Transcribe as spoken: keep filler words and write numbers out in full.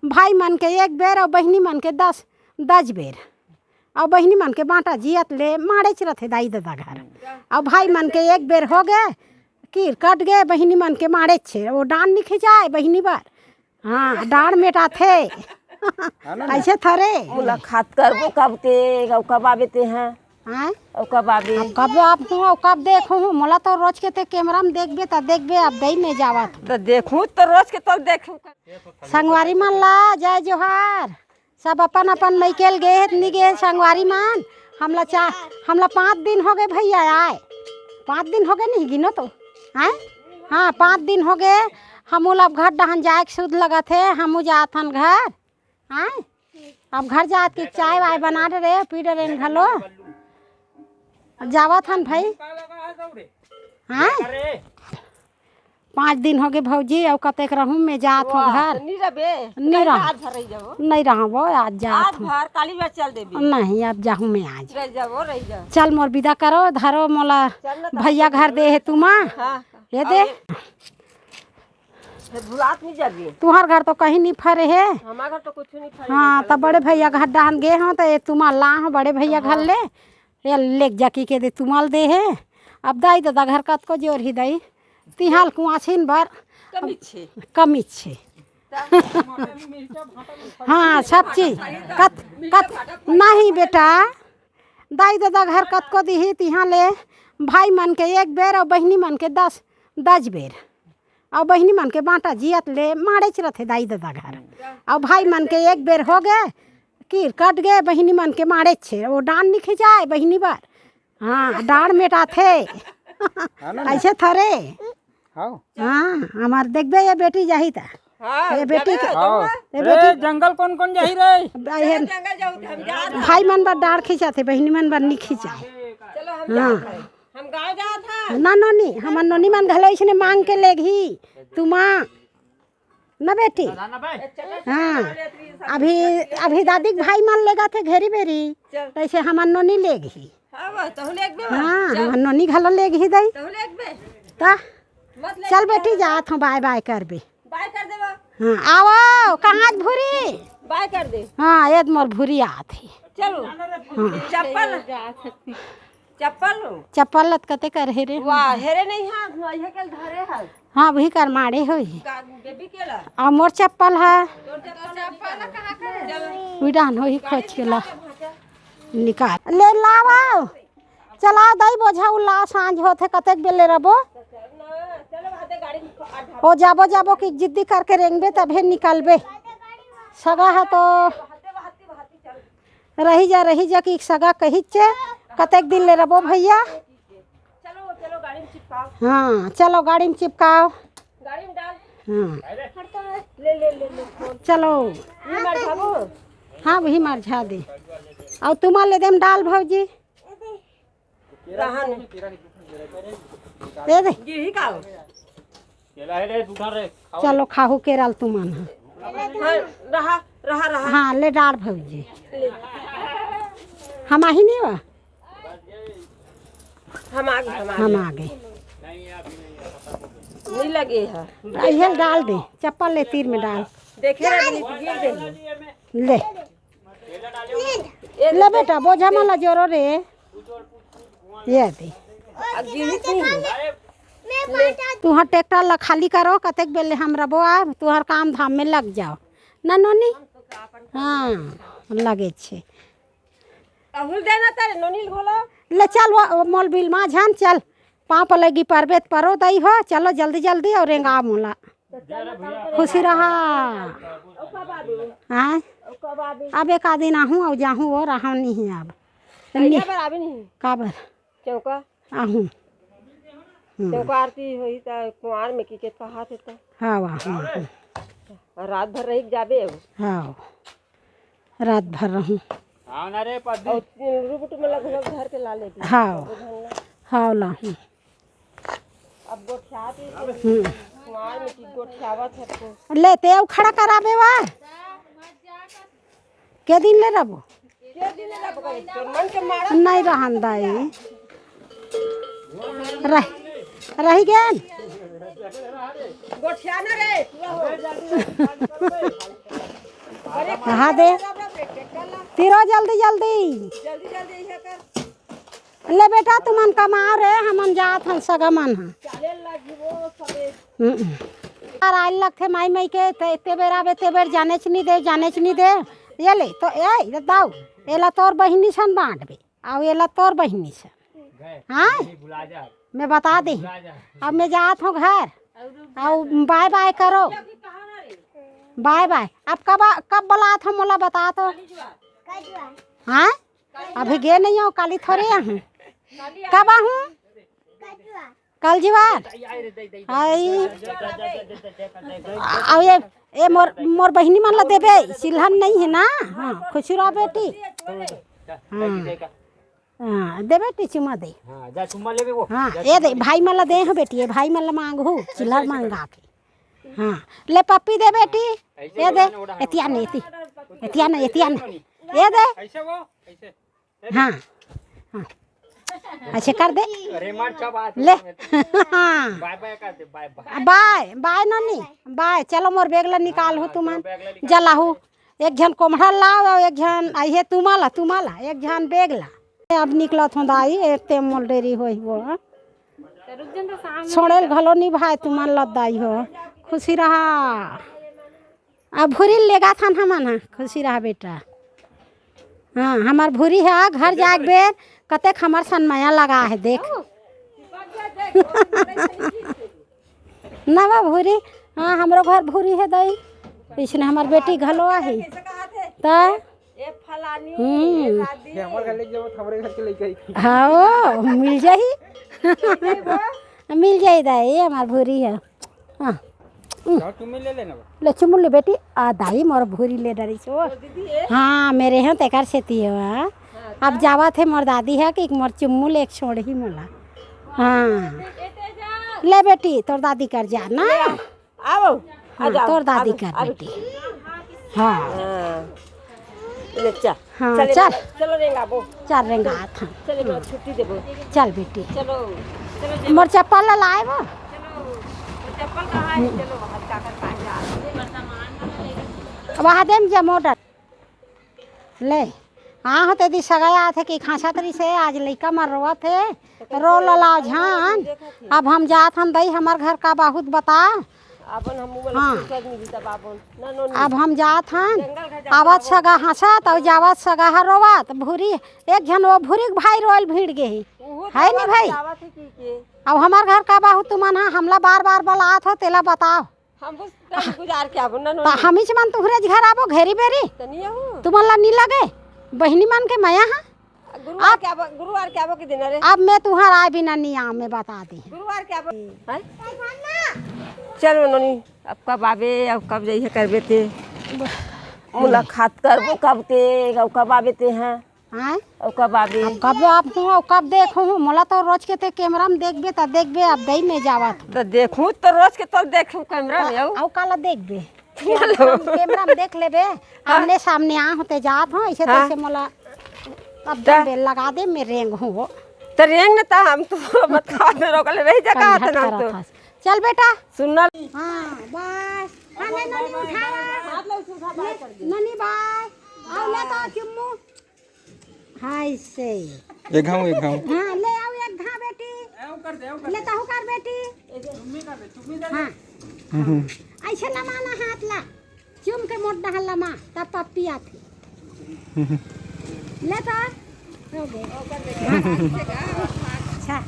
भाई मन के एक बेर अउ बहिनी मन के दस, दस बेर। अउ बहिनी मन के बांटा जियत ले माड़ेच रथे दाई ददा घर। अउ भाई मन के एक बेर हो गे, कीर कट गे, बहिनी मन के माड़ेच छे। वो डांड़ निखिचाय बहिनी बर। हाँ, डांड़ मेटाथे। है ना? ऐसे थरे। मुलाकात करबो कब ते, कब, कब आबे ते हैं? हाँ? अउ कब आबे? अब कब आप हूँ, अउ कब देखो हूँ? मोला तो रोज के ते कैमरा में देखबे, त देखबे, अब दई में जावत हूँ। त देखूँ त रोज के तो देखूँ। संगवारी मन ला जय जोहार। सब अपन अपन मइके ल गे हे, नी गे हे संगवारी मन। हमला चा-, हमला पाँच दिन हो गे भैया आय। पाँच दिन हो गे, नहीं गिनो तो। हैं? हाँ, पाँच दिन हो गे। हमू ला अब घर डहन जाए के सुध लगत हे, हमू जात हन घर। हैं? अब घर जात के चाय वाय बना डरे, पी डरे घलो। अब जावत हन भाई। हैं? पाँच दिन हो गे भौजी, अउ कतेक रहूँ मैं जात हूँ वाह, घर। तो नी रबे? नी कल रहा। आज भर रही जाओ। नहीं रहा वो, आज जात आज हूँ। भर काली बस चल देबे। नहीं, अब जाहूँ मैं आज। रह जाओ, रह जाओ। चल मोर विदा करो, धरो मोला। चल ना, भैया घर दे हे तुमा। हाँ। ये दे। अरे, फिर भुलात नहीं जाबे। तुहार घर तो कहीं नहीं फरे हे। हमार घर तो कुछ नहीं फरे हाँ, हे, तो बड़े भैया घर डाहन गे हो, तो ये तुमा ला हो बड़े भैया घर हाँ। ले। ये लेग जाकी के दे तुमल दे हे। अब दाई ददा घर कतको जोर ही दाई। तिहाल कुआछिन बर कमी छे। कमी छे। हाँ, सब चीज। कत, कत, नहीं बेटा, दाई ददा घर कतको दिही तिहाँ ले। भाई मन के एक बेर अउ बहिनी मन के दस, दस बेर। अउ बहिनी मन के बांटा जियत ले माड़ेच रथे दाई ददा घर। अउ भाई मन के एक बेर हो गे, कीर कट गे, बहिनी मन के माड़ेच छे। वो डांड़ निखिचाय बहिनी बर। हाँ, डांड़ मेटाथे। है ना? ऐसे थरे। हाँ। हाँ, हमार देखबे ये बेटी जाही त। हाँ, ये बेटी जाबे, के, हाँ। ये ए, बेटी जंगल कौन कौन जाही रे? ये जंगल जाऊ त हम जात भाई मन बर डांड़ खिंचाथे, बहिनी मन बर नी खिंचाय। चलो हम हाँ। जात हन। हम गाँव जात हन। ना नोनी, हमर नोनी मन घलो इसने मांग के लेगही। तुमा ना बेटी। हाँ, अभी, अभी दादी के भाई मन लेगथे घेरी बेरी, चल। तैसे हमर नोनी लेगही। हाँ, बा, तहु लेगबे बा। हाँ, चल। हमर नोनी घलो लेगही दाई। तहु लेगबे। ता? मत ले चल जा। बेटी, जात हूँ, बाय बाय करबे। बाय कर देबा। हाँ, आवो, कहाँ भूरी? बाय कर दे। हाँ, एद मोर भूरी आत हे। चलो। हाँ। चप्पल। चप्पल लो। चप्पल लत कते कर हे रे? वाह, हेरे नहीं हाथ में, ये कल धरे है। हाँ, वही कर माड़े होही। का बेबी के ला? आ मोर चप्पल है। तोर चप्पल कहाँ के? उड़ान होही खोज के ला। निकाल। ले लावा। चला दाई बोझा उला, सांझ होथे, कतेक बेले रबो। ओ जाबो जाबो कि जिद्दी करके रेंगबे तभे निकलबे। सगा है तो रही जा, रही जा कि सगा कहिच हे, कतेक दिन ले रबो भैया। चलो, चलो, गाड़ी में चिपकाओ। हाँ, चलो, गाड़ी में चिपकाओ। गाड़ी में डाल। हाँ। ले, ले, ले, ले, फोन। चलो। ये मार खाबो? हाँ, वही मार झा दे। अउ तुमा ले देम डाल, भौजी। रहन। दे दे। गिरही का हो? केला है रे, उठा रे, खाओ। चलो, खाहू केरा ल तुमन ह। हाँ, रहा, रहा, रहा। हाँ, ले डार भौजी। ले। हम आही नहीं बा? हम आगे, हम आगे। हम आगे। नहीं लगे है। इहे ल डाल दे, चप्पल ले तीर में डाल। देखे रे, गिर दे। ले। ए, ले बेटा, बोझा मन ला जोरो रे। ये दे। आ, गिरत नहीं हो। तुहर ट्रैक्टर ला खाली करो, कतेक बेले हम रबो आब, तुहर काम धाम में लग जाओ। ना नोनी? हाँ, लगे छे। अहुल देना तारे, नोनी घोलो। ले चल, वो, वो मोल बिल मा झन चल। पाँव पलगी परबे त परो दई हो, चलो जल्दी जल्दी अउ रेंगा मोला। खुशी रहा। हाँ? अब एक आध दिन आहूँ अउ जाहूँ, वो रहा नहीं अब। कहिया बर आबे नहीं? काबर? चौका? आहूँ। हम्म। चौका आरती होही त कुंवार में की के कहात हे त। हाँ, वाह, हाँ, हाँ। रात भर रही के जाबे अब। हाँ। रात भर रहूँ। हाँ ना रे पद्दी। अउ रुबुट में लगभग घर के ला लेती। हाँ। हाँ, लाहूँ। अब गोठियात ही हम्म। कुंवार में की गोठियावत है तो। ले, ते अउ खड़ा कराबे वा। के दिन ले रबो? के दिन ले रबो करी? तोर मन के मारा। नहीं रहन दाई। रह, रही गेन। गोठिया ना रे, पूरा हो। कहा दे। तिरो जल्दी जल्दी। ले बेटा, तुमन कमाओ रे, हमन जात हन सगा मन ह। हम्म। यार, आइल लगथे माई माई के, ते, ते बेर आबे, ते बेर जानेच नी दे, जानेच नी दे। ये ले, तो ए, ये दाऊ, एला तोर बहिनी सन बांटबे, अउ एला तोर बहिनी सन। हाँ? मैं बता दे। अब मैं जात हूँ घर। अउ बाय बाय करो। बाय बाय। अब कब, कब बुलात हो मोला बता तो। हाँ? अभी गे नहीं हो, काली थोड़े आहूँ। कब आहूँ? कल जुआर। हाय। अब ये, ये मोर, मोर बहिनी मन ला देबे, सिलहन नहीं है ना। हाँ, खुशी रह बेटी। हाँ। हाँ, दे बेटी, चुम्मा दे। हाँ, जा चुम्मा लेबे वो। हाँ, जा ये दे, चुम्मा ले। भाई मन ला दे हो बेटी, ये भाई मन ला मांगहू, चिल्हर मांगा के। हाँ, ले पप्पी दे बेटी, ऐसे ये दे, बोला ना, उड़ा एतिया ने, एती, एतिया ने, एतिया ने, ये दे। ऐसे वो, ऐसे। हाँ, हाँ, ऐसे कर दे। अरे मार, क्या बात है? ले। बाय बाय कर दे, बाय बाय। बाय, बाय ननी, बाय। चलो मोर बेग ला निकाल हो हाँ, तुमन, चलो, बैग ला निकाल। जलाहू। एक झन कोम्हड़ा लाव अउ एक झन, आ, ये तुमा ला, तुमा ला, एक झन बेग ला। अब निकलत हो दाई, एते मोल डेरी होही वो, हाँ? छोड़ेल घलो नी भाई, तुमन ला दाई हो। खुशी रहा। अब भूरी लेगा थान हमन, हाँ, खुशी रहा बेटा। हाँ, हमार भूरी है, घर जाके बेर, कतेक हमार सन मया लगा है, देख। नवा भूरी, हाँ, हमरो घर भूरी है दाई, इसने हमार बेटी घलो आही। त ए फलानी, हम्म। ए दादी। ये हमर घर ले जाओ, हमरे घर के लइका ही। हाँ, ओ, मिल जाही। मिल जाही दाई, ये हमार भूरी है। हाँ। जाओ, तुम ही ले लेना बा। ले चुमुल ले बेटी, आ दाई मोर भूरी ले डरिस वो। ओ दीदी, ए? हाँ, मेरे हैं तेकर सेती है वा। हाँ, अब जावत है मोर दादी है कि मोर चुम्मुल एक छोड़ही मोला। हाँ। ले बेटी, तोर दादी कर जा ना। ले आ, आओ, आ हाँ, जाओ, तोर दादी आ कर आ बेटी। हाँ। हाँ। ले, चल। हाँ, चल, चल। चलो, रेंगाबो। चल, रेंगात हन। चलो, चलो, छुट्टी देबो। चल बेटी। चलो, चलो, चलो। मोर चप्पल ला लाए वो। चलो, वो चप्पल कहाँ है? चलो, वहाँ जाकर पाए जा। वहाँ दे में जमो डर। ले, हाँ, हो तेदी सगाई आथे कि खांसत रहिसे, आज लइका मन रोवत हे, रो ललाव झन। अब हम जात हन दई, हमर घर का बहुत बता। अपन हम उमर हाँ। फुर्सत मिली तब अपन। ना, नो, नी। अब हम जात हन, जंगल घर जाबो आवत ना। सगा हंसत अउ जावत सगा ह रोवत। भूरी, एक झन वो भूरी के भाई रोल भिड़ गे ही। उहू है तो नी आवत भाई? जावत है की के? अब हमर घर का बाहू तुमन ह, हमला बार बार बलात हो, तेला बताओ। हम बस टाइम गुजार के आबो ना, नो, त नी। हमीच मन तुहरे घर आबो घेरी बेरी। त नी आहू। तुमन ला नी लगे? बहिनी मन के मया ह। गुरुवार आप के आबो, गुरुवार के आबो के दिन रे। अब मैं तुहर आए बिना नी आऊं, मैं बता दी। गुरुवार के आबो। हैं? चलो नोनी, अब कब आबे, अब कब जइहे करबे ते? मुलाकात करबो कब ते, अब कब आबे ते हैं? हैं? अब कब आबे? अब कब आप हूँ, अब कब देखो हूँ? मोला तो रोज के ते कैमरा में देखबे, त देखबे, अब दई में जावत हूँ। त देखूं तो रोज के तो देखूं कैमरा में, त आऊ? आऊ काला देखबे? हेलो। कैमरा में देख लेबे, हाँ। आमने सामने आ होते जात हो, ऐसे हाँ। तैसे मोला अब त देख बे, लगा दे, मैं रेंग हूँ वो। त रेंग न त हम तो मत खा दे, रोकले रही जा, कहा कंघट था ना करत तो। हस। चल बेटा। सुन ना। हाँ, बस। हाँ, ले ननी उठावा। हाथ ले उठा, बाय कर दे। ननी बाय। आओ ले तो चुम्मू। हाय से। एक घाव, एक घाव। हाँ, ले आओ एक घाव बेटी। ए, ऊ कर दे, ऊ कर ले दे। तहू कर बेटी। चुम्मी कर दे, चुम्मी दे दे। हाँ। हम्म। ऐसे लमा ना हाथ ला। चुम के मोट डहर लमा, तब पप्पी आथे। ले तो। हो गए। हाँ। अच्छा।